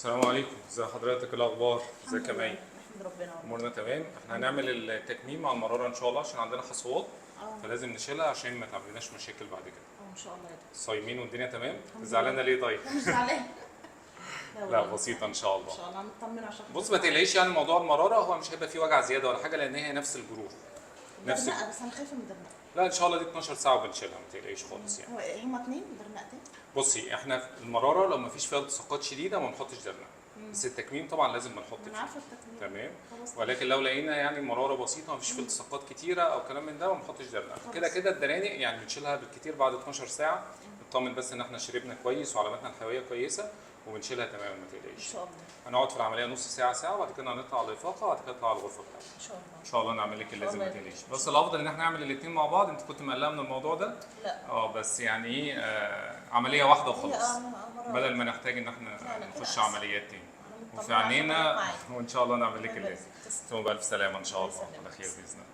السلام عليكم، ازي حضرتك؟ الاخبار؟ ازيك يا الحمد لله، مي؟ نحمد ربنا والله. امورنا تمام. احنا هنعمل التكميم مع المرارة ان شاء الله عشان عندنا حصوات، فلازم نشيلها عشان ما تعملناش مشاكل بعد كده. اه ان شاء الله يا دكتور. صايمين والدنيا تمام؟ الحمد زعلانة لله. ليه طيب؟ لا مش زعلانة. لا بسيطة ان شاء الله. ان شاء الله نطمن عشان بص ما تقلقيش، يعني موضوع المرارة هو مش هيبقى فيه وجع زيادة ولا حاجة لان هي نفس الجروح. نفس درنقه، بس انا خايفة من الدرنقه. لا ان شاء الله دي 12 ساعة وبنشيلها، ما تقلقيش خالص يعني. هو إيه، هما اتنين درنقتين؟ بصي احنا المرارة لو ما فيش فيها التصاقات شديدة ما بنحطش درنقه، بس التكميم طبعا لازم بنحط انا فيه. عارفه التكميم. تمام. خلاص. ولكن لو لقينا يعني مرارة بسيطة ما فيش فيه التصاقات كتيرة او كلام من ده ما بنحطش درنقه. كده كده الدرانق يعني بنشيلها بالكتير بعد 12 ساعة، نطمن بس ان احنا شربنا كويس وعلاماتنا الحيوية كويسة وبنشيلها تماما، ما تقلقيش. ان شاء الله. هنقعد في العملية نص ساعة ساعة وبعد كده هنطلع على الافاقه وبعد كده نطلع على الغرفة بتاعتنا. ان شاء الله. ان شاء الله نعمل لك اللازم، ما الله. تقلقيش. بس الافضل ان احنا نعمل الاثنين مع بعض. انت كنت مقلقة من الموضوع ده؟ لا. بس يعني ايه، عملية واحدة وخلاص، مرة بدل ما نحتاج ان احنا لا، لا، كده نخش أحسن. عمليات تاني. أنا مطمنة وفي عشان عينينا معاك. وان شاء الله نعمل لك الله اللازم. يبارك فيك. ثم بالف سلامه ان شاء الله الله، يسلمك. على خير باذن الله.